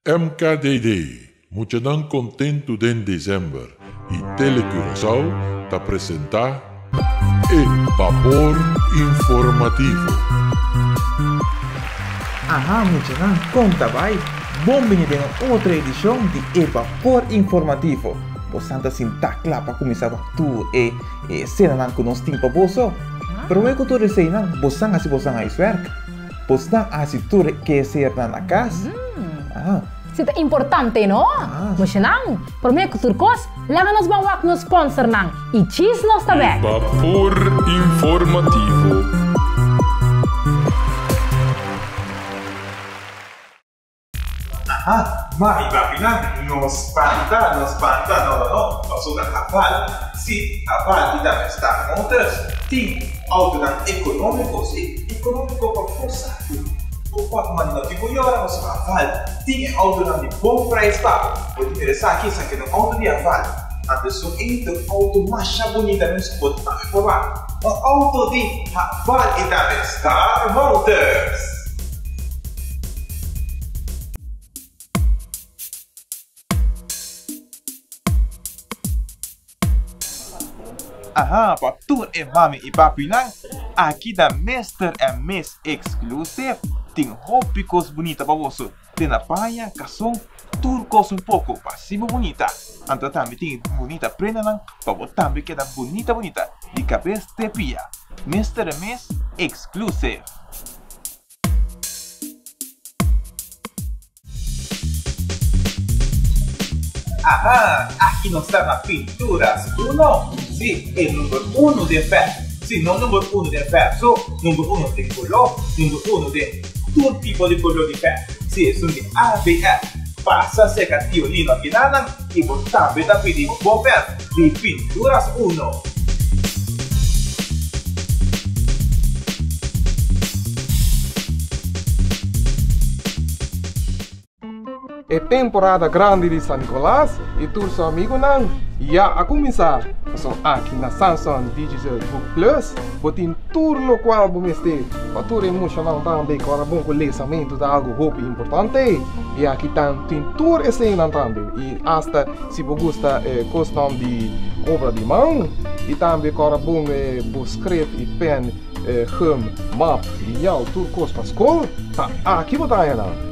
MKDD, Muchanan Kontentu den Desèmber i Tele Curaçao ta presentá e Bapor Informativo. Aha muchanan kon ta bai? Bon bini den un otro edishon di e Bapor Informativo. Bosan ta sintá kla pa kuminsá wak tur e esenanan ku nos tin pa boso? Promé ku tur eseinan bosan hasi bosan huiswèrk. Bosnan a hasi tur e kesernan na kas? Ah. Si ta importante no? Mushanan, promé ku tur kos, laga nos ban wak nos sponsornan i djis nos ta bèk. E Bapor Informativo. Aha, mami papinan, no spanta, no spanta, no no no, pasobra Haval, si, Haval i tambe Star Motors tin autonan ekonómiko, si, ekonómiko pa bo saku, bo portmoni no tin ku yora pasobra Haval tin e autonan di bon prijs pa bo. Bo tin mira esaki, esaki ta un auto di Haval, anto esun ei ta un auto masha bunita mes ku bo tambe por wak, un auto di Haval i tambe Star Motors. Aha, pa tur e mami i papinan, aki ta Mister and Miss Exclusive tin hopi kos bunita pa boso, te na paña, kason, tur kos un poko pa hasi bo bunita. Anto tambe tin bunita prendanan pa bo tambe keda bunita bunita di kabes te pia. Mister and Miss Exclusive. Aha, aki nos ta na Pinturas Uno. Sí, e number uno den verf. Sí, no number uno den verf so, number uno den koló, number uno den tur tipo di koló di verf. Sí, esun di ABF. Pasa serka Tio Nino akinanan i bo tambe ta pidi bo verf di Pinturas Uno. E temporada grandi di San Nicolas y tur su amigonan ya a cuminsa. Pasobra aki na Samsung Digital Book Plus bo tin tur locual bo mester pa tur e muchanan tambe cu ora bon cu lesamento ta algo hopi importante y aki tan tin tur eseynan tambe y hasta si bo gusta e cosnan di obra di man y tambe cu ora bon bo script y pen gum, map y yao tur cos pa scol ta aki bo ta haña nan.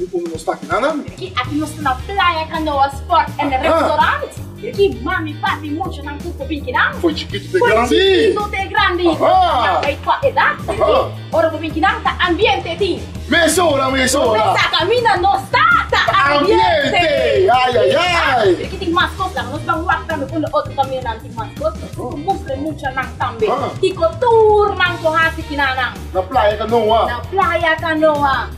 Unda nos ta akinan? Aki aki nos ta na Playa Canoa Sport and Restaurant. Aki mami, papi, muchanan tur por bin kinan. Foi chikitu te grandi. Foi chikitu te grandi. Aha. Nan kua edat. Aha. Ora bo bin kinan ta ambiente tin. Mesora, mesora. Bo mesa kaminda nos ta, ta ambiente. Ambiente. Ay, ay, ay. Aki tin mas kos laga nos ban wak tambe unda otro kamindanan tin mas kos. Nos por mustra e muchanan tambe. Kiko tur nan por hasi kinanan. Na Playa Canoa. Na Playa Canoa.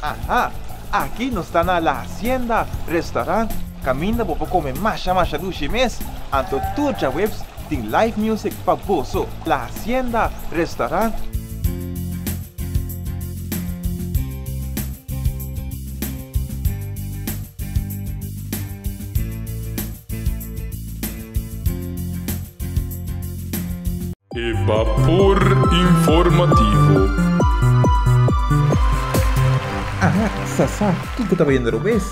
Aha, aki nos ta na La Hacienda Restaurant kaminda bo por kome masha masha dushi mes, anto tur djaweps tin live music pa boso. La Hacienda Restaurant. E Bapor Informativo. Aha, sa sa, kiko ta bayendo robes?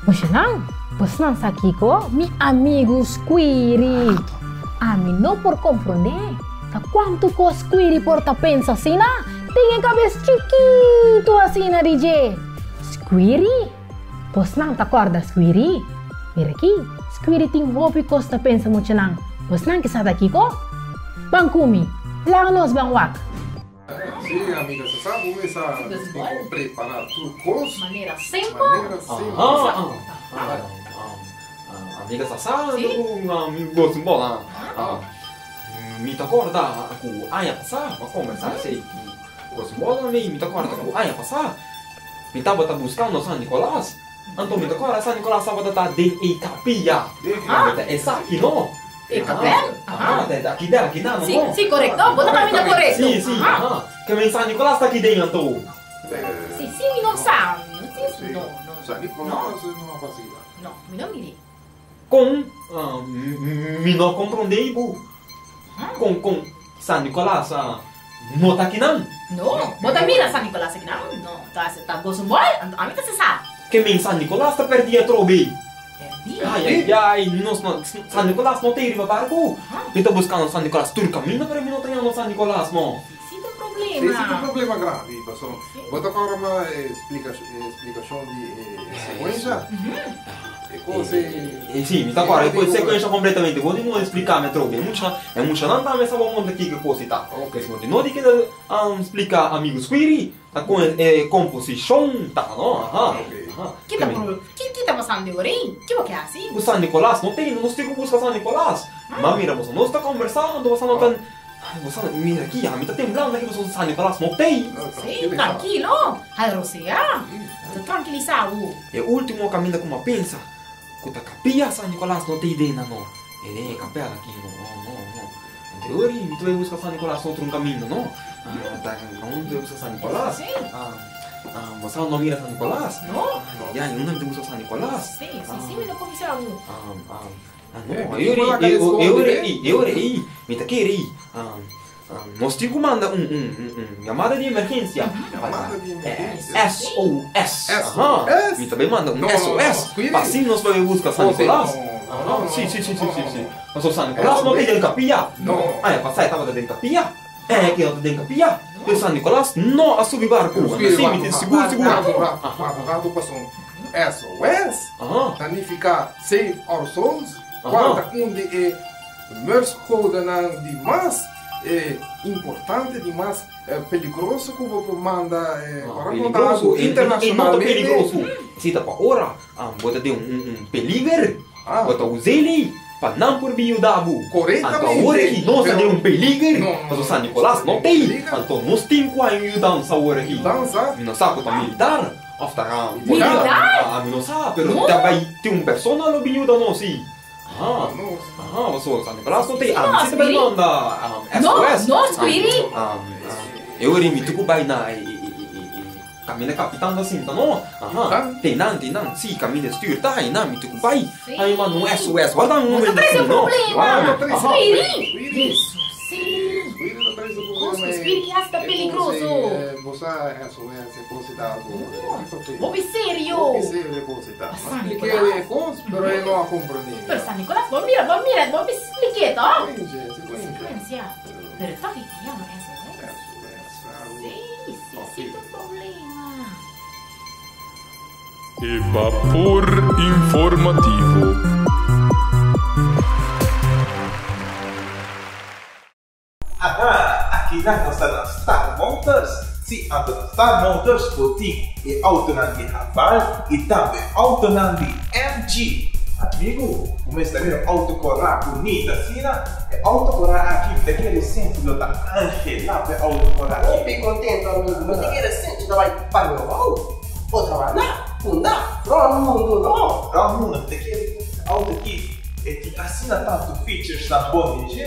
Bosnan, bosnan sa kiko? Mi amigu Squiri. Ami no por komprondé ta kuantu kos Squiri por ta pensa asina, den e kabes chikitu asina di dje. Squiri? Bosnan ta kòrda Squiri? Mira aki, Squiri tin hopi kos ta pensa muchanan. Bosnan ke sa ta kiko? Ban ku mi, laga nos ban wak. Sí, amiga, sa sa bo mesa tin prepara tur kos. Manera simpel. Manera simpel. Amiga sa sa bo simbola. Mi ta kòrda ku aña pasá bo a kombersá esei ku bo simbola mi ta kòrda ku aña pasá. Mi tabata buskando San Nicolas, anto mi ta kòrda San Nicolas tabata ta den e kapia. Ta esaki no. E kapel? Aha, ta aki den, aki nan no. Si, si, korekto. Bo ta kaminda korekto. Si, si, aha. Ke men San Nicolas ta aki den anto. Si, si, mi no sa. Mi no tin, no, no. San Nicolas no a basila. No, mi no miri. Kon? Mi no komprondé bo. Kon, kon? San Nicolas no ta akinan. No, bo ta mira San Nicolas akinan? No, ta ta gozo mooi, anto ami ta sa. Ke men San Nicolas ta perdí atrobe. Perdí? Ai ai ai, nos no, San Nicolas no ta ei riba barco. Mi ta buscando San Nicolas tur caminda pero mi no ta yama San Nicolas no. Sí ta un problema. Sí ta un problema grandi, pasobra bo ta kòrda ma e splikacion di e secuencia? E kos e. Sí, mi ta kòrda e secuencia completamente. Bo di no splica mi atrobe. E mucha, e muchanan tambe sa bo monta kiko e kos ei ta. Pues bo tin no di keda splica amigo Squiri ta kon e composicion ta, no? Aha, aha. Ki ta ki ta pasando e ora ei? Ki bo ke hasi? Ku San Nicolas no tin, nos tin ku buska San Nicolas. Ma mira boso, nos ta combersando, boso no ta. Ay, bo sa, mira aki, ami ta temblando aki pasobra San Nicolas no t'ei. Sí, trankilo. Ay, Rosea, ta trankilisá bo. E último kaminda ku mi a pensa ku ta kapia San Nicolas no t'ei den nan no. E den e kapèl aki no, no, no, no. Anto e ora mi ta bai buska San Nicolas otro un kaminda, no. Ta unda mi ta buska San Nicolas? Bo sa no mira San Nicolas? No. Ay, ay, unda mi ta buska San Nicolas? Sí, sí, sí, mi no por bisa bo. Ah no, e ora ei, e ora ei, e ora ei, mi ta kere ei. Nos tin ku manda un un un yamada di emergensia. Yamada di emergensia. SOS. Aha. Mi ta bai manda un SOS. Pa asin nos bai buska San Nicolas. Aha, si, si, si, si, si, si. Pasobra San Nicolas no ta den kapia. Aña pasá e tabata den kapia. Aña aki no ta den kapia. Pero San Nicolas no a subi barku. Anto si, mi tin sigur, sigur. Rato, rato, rato pasobra SOS ta nifiká Save Our Souls, kual ta un di e Morsecodenan di mas importante, di mas peligroso ku bo por manda ora ku ta algu internashonalmente. E no ta peligroso. Si ta pa ora bo ta den un peliger, bo ta us'e pa nan por bin yuda bo. Anto awor aki nos ta den un peliger, pasobra San Nicolas no ta ei. Anto nos tin ku haña un yudansa awor aki. Mi no sa ku ta militar. Of ta Militar? Mi no sa, pero ta bai tin un persona lo bin yuda nos si. Aha, aha, pasobra San Nicolas no ta ei. Ami si ta bai manda SOS. No, no, Squiri. E ora mi tuku bai na e kaminda kapitan ta sinta no. Aha, te nan, te nan, si kaminda stuur ta einan mi tuku bai. Ami manda un SOS, warda un momento Bo ta trese si no. problema. Aha. Squiri. Kos ku Squiri ki hasi ta peligroso. Hopi serio. Pa San Nicolas. Pero San Nicolas, bo mira, bo mira, bo mi spliké to. Secuencia. Pero toch e yama SOS. Sí, sí, sí, ta un problema. E Bapor Informativo. Aha, akinan nos ta na Star Motors. Sí, anto na Star Motors bo tin e autonan di Haval i tambe autonan di MG. Amigu, bo mester mira un auto korá bunita asina? E auto korá aki mi ta kere sinti lo ta angelá pa e auto korá aki. Hopi contento amigo, mi ta kere sinti ta bai Pañobao, otro banda, Punda, rond mundo no. Rond mundo, mi ta kere e auto aki e tin asina tantu features nan bon di dje.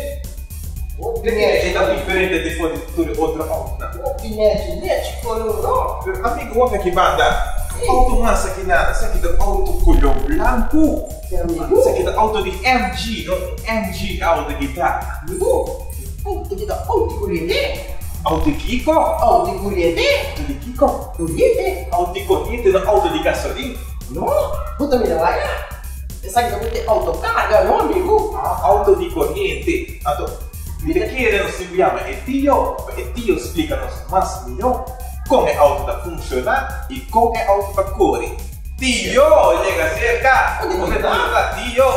Hopi nechi. E ta diferente di for di tur e otro autonan. Hopi nechi, nechi color no. Pero amigo wak aki banda, auto mas aki nada, esaki ta auto color blanco. Esaki ta auto di MG, no MG auto aki ta. Amigo, auto aki ta auto di coriente. Auto di kiko? Auto di coriente. Auto di kiko? Coriente. Auto di coriente no auto di gasolin. No, bo ta mira laga. Esaki ta mete autocarga no amigo. Ah, auto di coriente. Anto, mi ta kere nos tin yama e tio pa e tio splica nos mas miho con e auto ta funciona y con e auto ta core. Tio, yega cerca. Unda ta tio?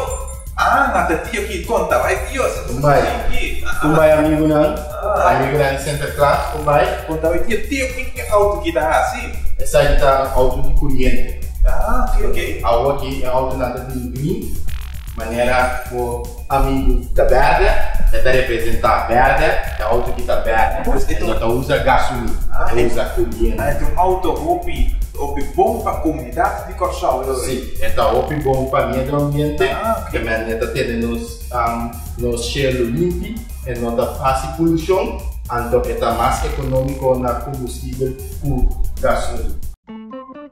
Ah, na ta tio ki conta. Bai tio, si ta Kumbai. sinki. Kumbai amigunan, amigunan di Sinterklaas, kumbai. Conta bai tio, tio ki auto ki ta haci? Esaki ta auto di coriente. Ah, ok, ok. Awor aki e autonan ta bini green, manera bo amigu ta berde, e ta representa berde, e auto ki ta berde, e no ta usa gasolin, e usa coriente. Ah, e ta un auto hopi, hopi bon pa comunidad di Kòrsou, e ora. Si, e ta hopi bon pa medio ambiente, te men e ta tene nos, nos shelu limpi, e no ta hasi polushon, anto e ta mas economico na combustibel ku gasolin.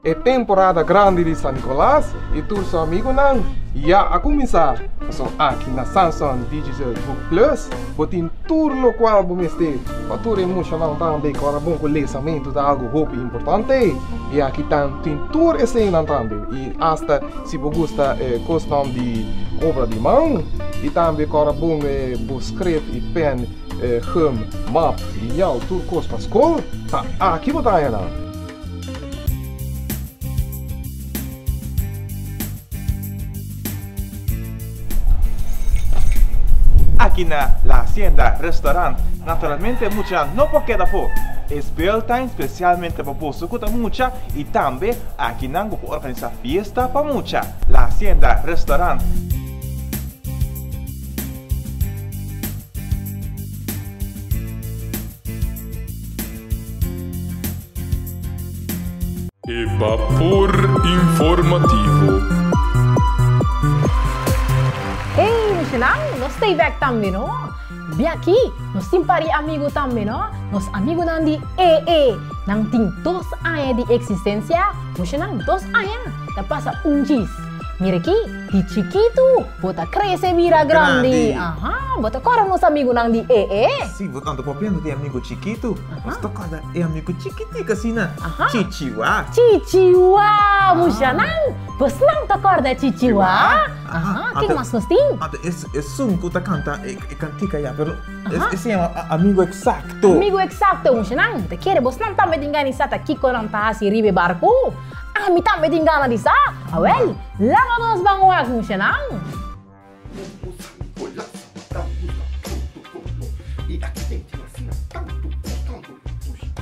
E temporada grandi di San Nicolas y tur su amigonan ya a cuminsa. Paso aki na Samsung Digital Book Plus bo tin tur locual bo mester pa tur e muchanan tambe cu ora bon cu lesamento ta algo hopi importante y aki tan tin tur eseynan tambe y hasta si bo gusta cosnan di obra di man y tambe cu ora bon bo script y pen gum, map, lineal tur cos pa scol ta aki bo ta haya nan. Aki na La Hacienda Restaurant naturalmente mucha no por keda afó. E speeltuin specialmente pa boso cu ta mucha y tambe aki nan bo por organisa fiesta pa mucha. La Hacienda Restaurant. E bapor informativo. Hey, Michelan, nos stay back tambe, no? Bi aki, nos tin pari amigo tambe, no? Nos amigonan di EE. Nan tin dos aña di existencia. Michelan, dos aña ta pasa un djis. Mira aki, di chikitu bo ta crece bira grandi. Grandi. Aha, bo ta corda nos amigonan di EE? Sí, bo tanto papiando di amigo chikitu. Nos ta corda e amigo chikitik asina. Aha. Chichiwa. Chichiwa, mushanan. Bosnan ta corda Chichiwa? Aha, ken mas nos tin? Anto esun cu ta canta e cantica ya, pero e se yama Amigo Exacto. Amigo Exacto, mushanan. Ta kere bosnan tambe tin gana di sa ta kico nan ta haci riba e barco? Ami tambe tin gana di sa. Awel, laga nos ban wak mushanan.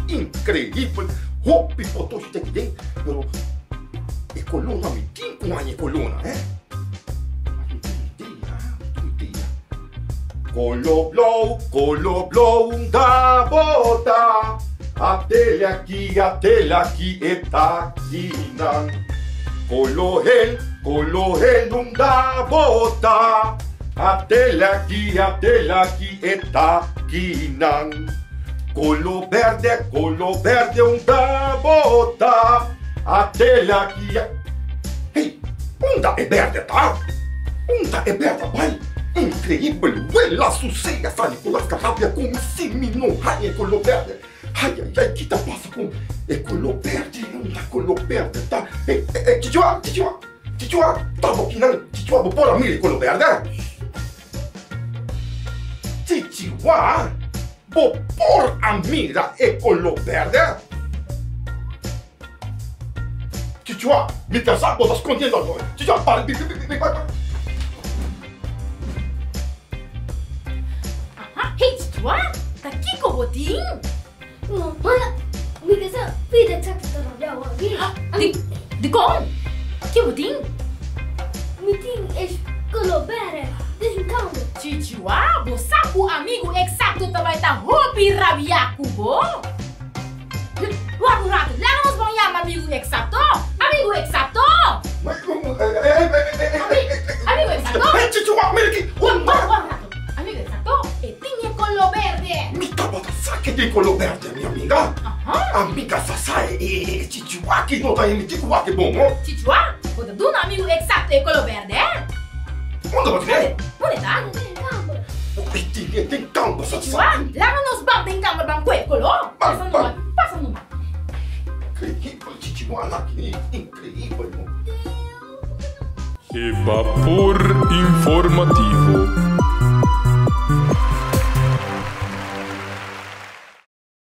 Increíbel, hopi fotoshi ta kiden, pero e colona mi tin cu haña e colona, eh. Colo blou, colo blou unda bo ta? Atele aki, atele aki e takinan. Colo hel, colo hel unda bo ta? Atele aki, atele aki e takinan. Colo berde, colo berde unda bo ta? Atele aki, Hey, unda e berde ta? Unda e berde bai? Increíbel, wela susea San Nicolas ka rabia ku mi si mi no haña e color berde. Ay, ay, ay, ki ta pasa ku e color berde? Unda color berde ta? Hey, hey, hey, Chichua, Chichua, Chichua, ta bo kinan, Chichua, bo por a mira e color berde? Chichua, bo por a mira e color berde? Chichua, mi ta sa bo ta scondiendo algo. Chichua, para, bi, bi, bi, bi, para. Aha, hey Chichua, ta kiko bo tin? Mama, mi ta sa pida exacto ta rabia awor aki. Di, dikon? Ki bo tin? Mi tin es color berde den kamer. Chichua, bo sa ku amigu exacto ta bai ta hopi rabia ku bo? Wak un rato, laga nos bon yama amigu Exacto! Amigu Exacto! Amigu Exacto! Wak, wak un rato. Amigu Exacto, e tin e kolo berde. Mi tabata sa ke tin kolo berde, mi amiga. Amiga sa sa e chichiwa ki no ta emiti ku wak e bon, no? Chichiwa, bo ta duna amigu Exacto e kolo berde? Unda bo tin e? Unda ta? E tin e den kamber, sa sa. Chichiwa, laga nos ban den kamber ban kue e kolo. Pasa numa, pasa numa. Increíbel, Chichiwana aki, increíbel no. E bapor informativo.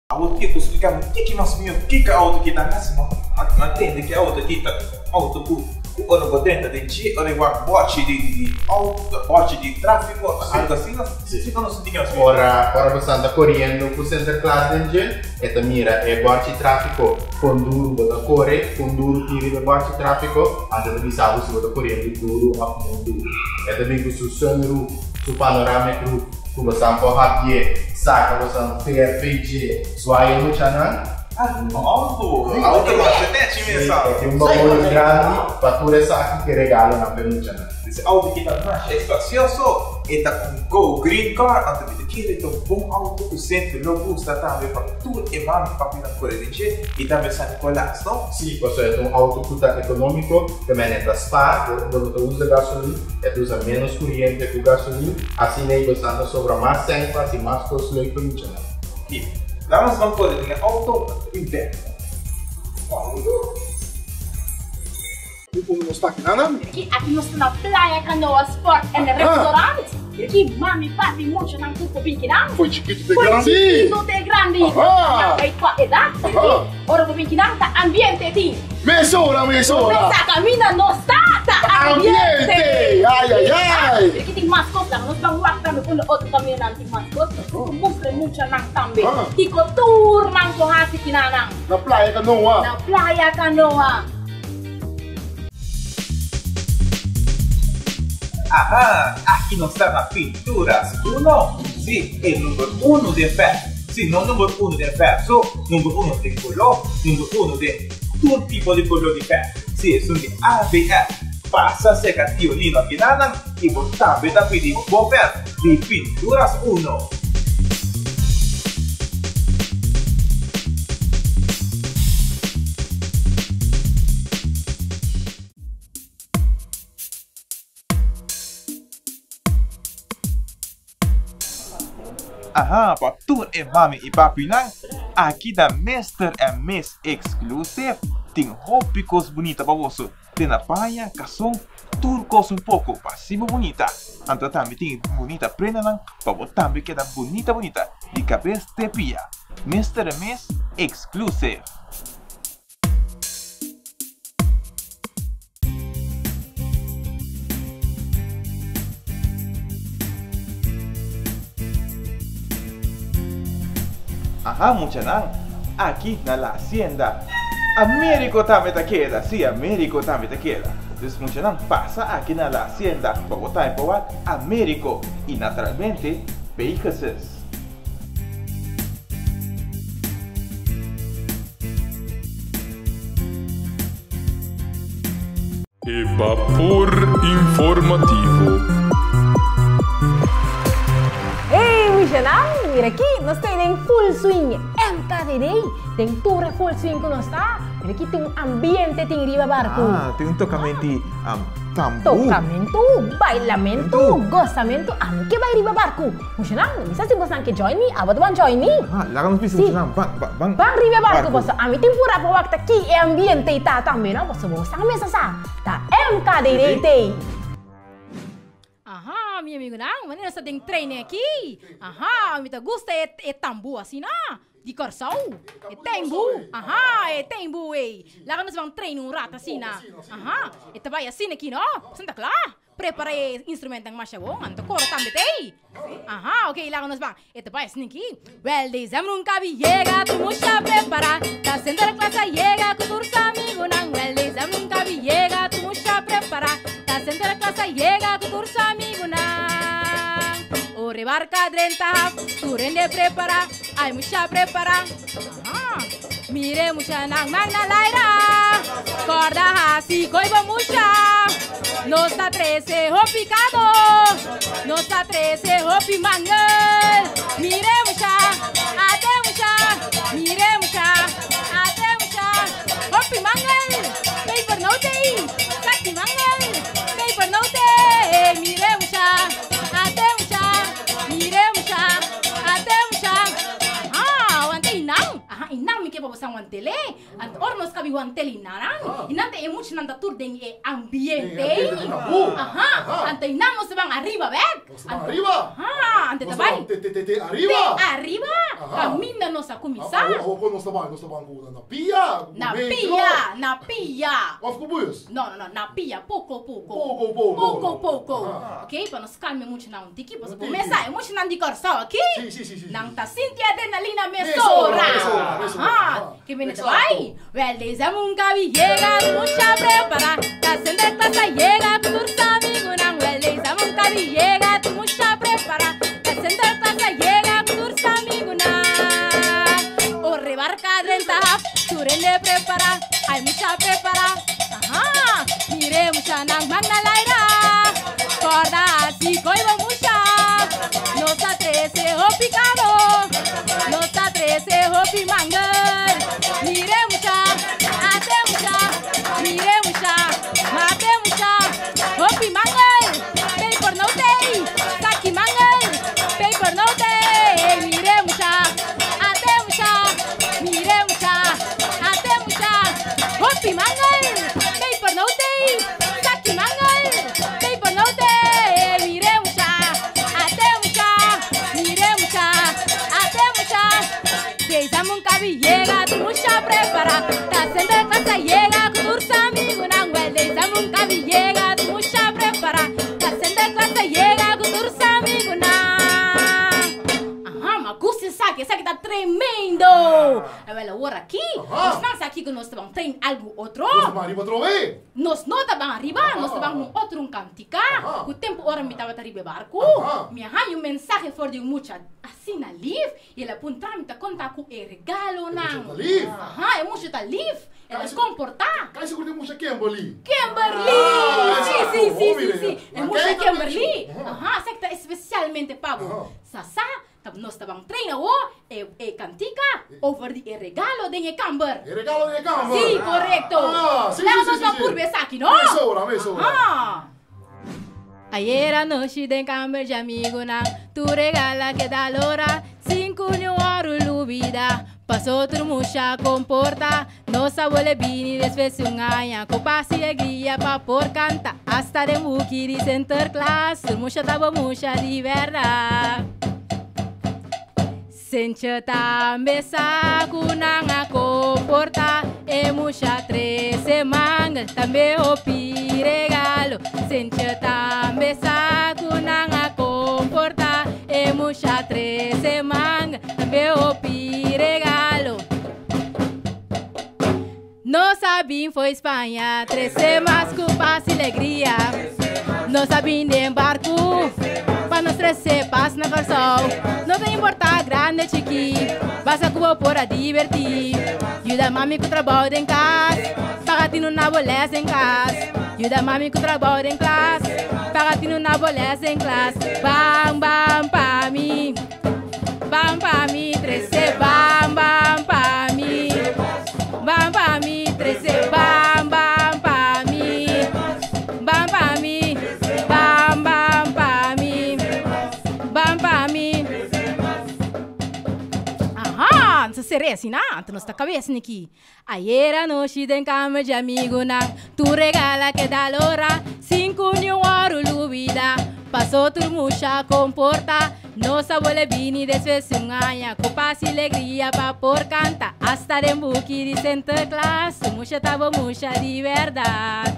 Awor ke ku splika mi tiki mas mihó kiko auto ki ta hasi ma a tende ke auto ki ta auto ku ku ora bo drenta den dje ora e wak bòchi di di auto bòchi di trafiko algo asina splika nos un tiki mas mihó. Ora ora bo sta koriendo ku Sinterklaas den dje e ta mira e bòchi trafiko kon duru bo ta kore kon duru tin riba e bòchi trafiko anto e ta bisa bo si bo ta koriendo duru òf no duru e ta bin ku su sunroof su panoramic roof. Ku bosan por hapié, saka bosan fer feijé, zwaai e muchanan. Auto, auto masha nechi mes sa. E tin un baul grandi pa tur esaki ke regalonan pa e muchanan. Ese auto ki ta masha espacioso. E ta un go green car, anto mi ta kere ta un bon auto ku semper lo gusta tambe pa tur e mami i papinan kore den dje i tambe San Nicolas, no? Sí, pasobra e ta un auto ku ta ekonómiko, te mene ta spaar, bo no ta usa gasolin, e ta usa ménos kuriente ku gasolin, asina ei bosan ta sobra mas sèn pa hasi mas kos leuk pa muchanan. I laat nos ban kore den e auto i bèk. Unda nos ta aki nan? Aki aki nos ta na Playa Canoa Sport and Restaurant. Aki mami, papi, muchanan tur por bin kinan. Foi chikitu te grandi. Foi chikitu te grandi. Aha. Nan bay kua edat. Aha. Ora bo bin kinan ta ambiente tin. Mesora, mesora. Bo mesa caminda nos ta, ta ambiente. Ambiente. Ay, ay, ay. Aki tin mas cos laga nos ban wak tambe unda otro camindanan tin mas cos. Nos mustra e muchanan tambe. Kico tur nan por haci kinanan. Na Playa Canoa. Na Playa Canoa. Aha, aki nos ta na Pinturas Uno. Sí, e number uno den verf. Sí, no number uno den verf so, number uno den koló, number uno den tur tipo di koló di verf. Sí, esun di ABF. Pasa serka Tio Nino akinanan i bo tambe ta pidi bo verf di Pinturas Uno. Aha, pa tur e mami i papinan, aki na Mister and Miss Exclusive tin hopi kos bunita pa boso. Te na paña, kason, tur kos un poko pa hasi bo bunita. Anto tambe tin bunita prendanan pa bo tambe keda bunita bunita di kabes te pia. Mister and Miss Exclusive. Aha muchanan, aki na la hacienda Americo tambe ta keda, si Americo tambe ta keda. Dus muchanan pasa aki na la hacienda pa bo tambe por wak Americo y naturalmente Pegasus. E bapor informativo. Hey muchanan, mira aki, nos ta den full swing MKDD, den tur e full swing ku nos ta, mira aki tin un ambiente tin riba barku. Ah, tin un tokamenti tambú. Tokamentu, bailamentu, gosamentu, ami ke bai riba barku. Muchanan, mi sa si bosnan ke join mi, abo ta ban join mi. Aha, laga nos bisa Si. muchanan, ban, ban, ban. Ban riba e barku pasobra ami tin pura pa wak ta ki e ambiente i ta tambe no, pasobra bo sa mester sa, ta MKDDT. Aha, mi amigunan, wanneer nos ta den training aki, aha, mi ta gusta e e tambu asina, di Kòrsou, e tembu, aha, e tembu ei. Laga nos ban train un rato asina, aha, e ta bai asina aki no, pasobra ta kla. Prepara e instrumentan masha bon, anto koro tambe ta ei. Aha, ok, laga nos ban. E ta bai asina aki. Wel, dezembro un kabi yega, tur musha prepara. Ta Sinterklaas a yega ku tur su amigunan. Wel, dezembro un kabi yega, tur musha prepara. Ta Sinterklaas a yega ku tur su amigunan. Ora e barka drenta haf, tur hende prepara. Ai musha prepara. Aha. Mire mushanan man na laira. Korda hasi koi bo musha. Nos ta trese hopi kado. Nos ta trese hopi mangel. Mire musha, ate musha. Mire musha, ate musha. Hopi mangel. Paper note ei. Saki mangel. Paper note. Mire musha, ate musha. Mire musha, ate musha. Ah, wante inan. Aha, inan mi ke pa bosan wantele. Anto ora nos kabi wantele inanan, inan ta e muchanan ta tur den e ambiente ei. Aha, anto inan nos ta ban ariba bek. Nos ta ban ariba? Aha, ante ta Nos ta bai. ban te te te te ariba? Te ariba, kaminda nos a kuminsá. Awor awor kon nos ta bai? Nos ta ban ku na pia, ku Na metro? pia, na pia. Òf ku bus? No, no, no, na pia, poko poko. Poko poko. Poko poko. Aha. Oké, pa nos kalma e muchanan un tiki, pasobra Un bo tiki. mesa e muchanan di Kòrsou akí, Sí, sí, sí, sí, nan sí. ta sinti adrenalina Mesora, mesora. mesora, mesora. Aha, Aha. ke bini ta Exacto. bai. Wèl, dezembro kabi yega, mucha prepará, ta Sinterklaas a yega ku tur su amigunan. Wèl, dezembro kabi yega, tur mucha prepará, ta Sinterklaas a yega ku tur su amigunan. Ora e barka drenta haf, tur hende prepará, ai mucha prepará. Aha, mire muchanan man na laira, kòrda hasi koi bo mucha. trece hopi caro, nos ta trece hopi mangel. Mire mucha, ate mucha, mire mucha, mate mucha, hopi mangel, paper no tey, saki mangel, paper no tey. Mire mucha, ate mucha, mire mucha, ate mucha, hopi mangel, paper no tey, saki mangel, paper no tey. Mire mucha, ate mucha, mire mucha, ate mucha. Deisa munca llega, tu mucha prepara. Ta sende casa llega, con tus amigos nanguel. Deisa munca llega, tu mucha prepara. Ta sende casa llega, con tus amigos na. Ajá, ma gusta saque, saque está tremendo. A ver, ahora aquí, nos vamos aquí con nos van tem algo otro. Nos van arriba otra vez. Nos no van arriba, nos van un otro un cantica. O tempo ora mi tava arriba barco. Mi hay un mensaje for de mucha así na live y el apunta mi ta conta ku e regalo na. mucha ta live. Ajá, é mucho ta live. Ela comporta. Cai seguro de mucha Kimberly. Kimberly! Ah, sí, exacto. sí, sí, Oh, sí, mire, sí. ya. É mucha Aqui também, Kimberly. Aham. Ajá, secta especialmente pavo. Sasa, tab nos tabang treina o e e cantica over di e regalo de camber. E regalo de camber. Sí, correcto. Ah, sí, Lá sí, nos sí, va sí, sí. por besar aqui, no? Me sobra, me sobra. Ajá. Ayer anoche de camber de amigo na, tu regala que da lora, cinco ni oro lubida. Pasó otro mucha comporta, no sabole bini después un año, copa y alegría pa por canta, hasta de muki di center class, mucha tabo mucha de verdad. Senche tambe sakunanga comporta e mucha trece manga tambe opi regalo. Senche tambe sakunanga comporta e mucha trece manga tambe opi regalo. No sabim foi Espanha, trece mas com paz e alegria. No sabim de barco, pa nos trece paz na coração. Não tem importar grande chiqui, basta que vou por a divertir. Ajuda mami com trabalho em casa, paga tino na bolesa em casa. Ajuda mami com trabalho em classe, paga tino na bolesa em classe. Bam, bam, pa mim, bam, pa mim, trece, bam, bam, pa mim. Bam pa mi, trece, bam bam pa mi, bam pa mi, bam bam pa mi, bam pa mi. Aham, não será assim, não? Tu não está cabeça aqui. Ayer anoche de cama de amigo na, tu regala que da lora, cinco ni un oro lubida. Pasó tu mucha comporta, no sabole bini después un año, copas y alegría pa por canta, hasta de buki di center class, mucha tabo mucha de verdad.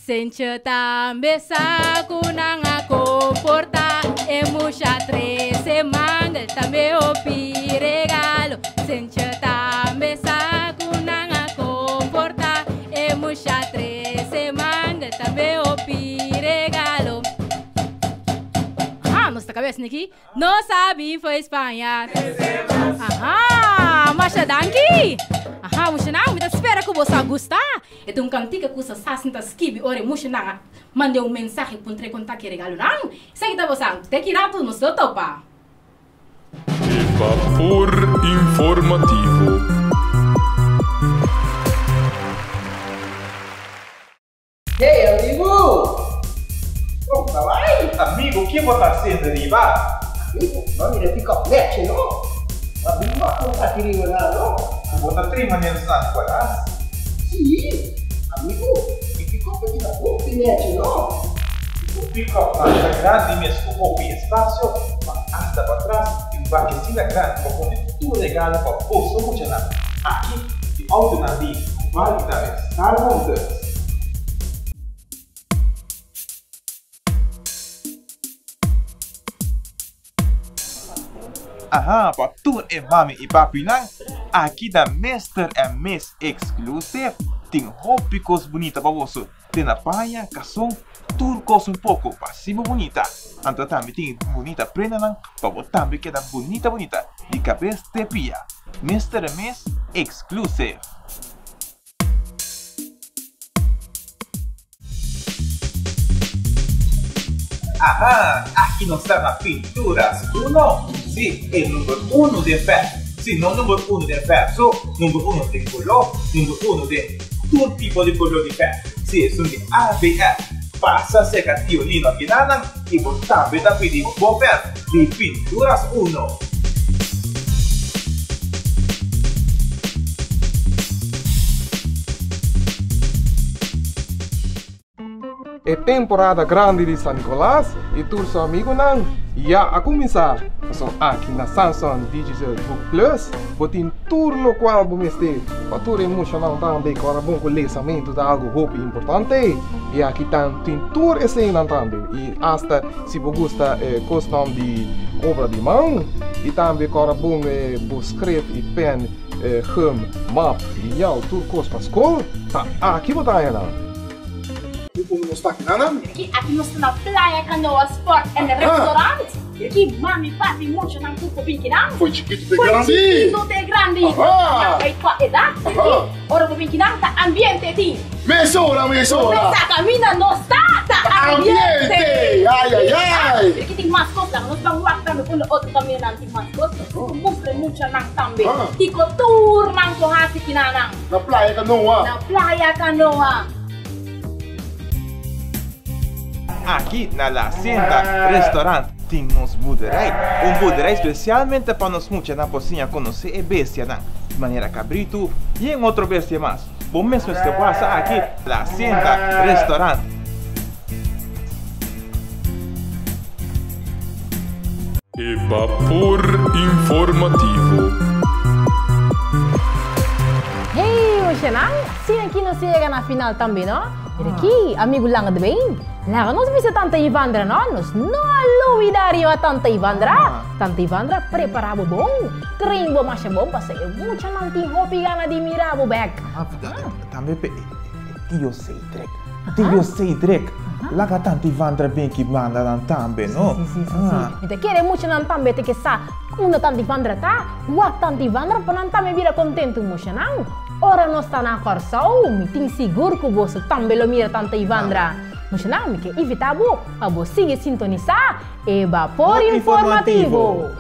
Senche tambe sakunanga comporta, e mucha trece manga, tambe opi regalo. Senche tambe sakunanga comporta, e mucha trece manga, tambe opi regalo. Ah, nossa cabeça aqui. No sabe foi Espanha. Aham, Masha danki. Aham, musha não, me espera que você gostar. Então cantica que você sabe tá skibi ore musha não. Mande um mensagem para entre contato que regalo não. Segue tá você, te que rato no seu topa. Vapor informativo. Hey, amigo! Como tá vai? Amigo, que você tá haciendo arriba? Amigo, mami, le pick up leche, no? Amigo, não tá querido nada, no? Você tá trimando San Nicolás? Sí, amigo, e pick up aqui tá bom, leche, no? O pick up tá grande mesmo, com o espaço, mas hasta para trás e um vaquecina grande para poner tu regalo para bolso muito nada. Aqui, de auto na di, vale também, Star Motors. Aha, pa tur e mami e papi lang. Aqui da Mr. and Miss Exclusive tem roupas bonita para você. Tem na paia, cação, turcos um pouco, passivo bonita. Então também tem bonita prenda lang, para você também queda bonita bonita, de cabeça de pia. Mr. and Miss Exclusive. Aha, aki nos ta na Pinturas Uno. Sí, e number uno den verf. Sí, no number uno den verf so, number uno den koló, number uno den tur tipo di koló di verf. Sí, esun di ABF. Pasa serka Tio Lino akinanan i bo tambe ta pidi bo verf di Pinturas Uno. E temporada grandi di San Nicolas y tur su amigonan ya a cuminsa. Pasobra aki na Samsung Digital Book Plus bo tin tur locual bo mester pa tur e muchanan tambe cu ora bon cu lesamento ta algo hopi importante y aki tan tin tur eseynan tambe y hasta si bo gusta cosnan di obra di man y tambe cu ora bon bo script y pen gum map y yao tur cos pa scol ta aki bo ta haña nan. Unda nos ta akinan? Aki aki nos ta na Playa Canoa Sport and Restaurant. Aki mami, papi, muchanan tur por bin kinan. Foi chikitu te grandi. Foi chikitu te grandi. Aha. Nan bay pa edat. Aha. Ora bo bin kinan ta ambiente tin. Mesora, mesora. Bo sa caminda nos ta, ta ambiente. Ambiente. Ay, ay, ay. Aki tin mas cos laga nos ban wak tambe unda otro camindanan tin mas cos. Nos mustra e muchanan tambe. Kico tur nan por haci kinanan. Na Playa Canoa. Na Playa Canoa. Aki na La Hacienda Restaurant tin nos boerderij. Un boerderij specialmente pa nos muchanan por siña conoce e bestianan, manera cabritu y en otro bestia mas. Bo mes mester wasa aki La Hacienda Restaurant. E bapor informativo. Hey, Oceanan, si aki nos yega na final tambe, no? Mira aki, amigo Lange de Been. Laga nos bisa Tante Ivandra, no? Nos no a lubida riba Tante Ivandra. Tante Ivandra, prepara bo bon. Train bo masha bon pasobra e muchanan tin hopi gana di mira bo bek. Tambe pe e tio Cedric. Tio Cedric, laga Tante Ivandra bin ki manda nan tambe, no? Si, si, si, si. Mi ta kere muchanan tambe te ke sa unda Tante Ivandra ta, wak Tante Ivandra pa nan tambe bira kontentu muchanan. Ora nos ta na Kòrsou, mi tin sigur ku boso tambe lo mira Tante Ivandra. Muchanan, mi ke invitá bo pa bo sigui sintonisá e Bapor Informativo.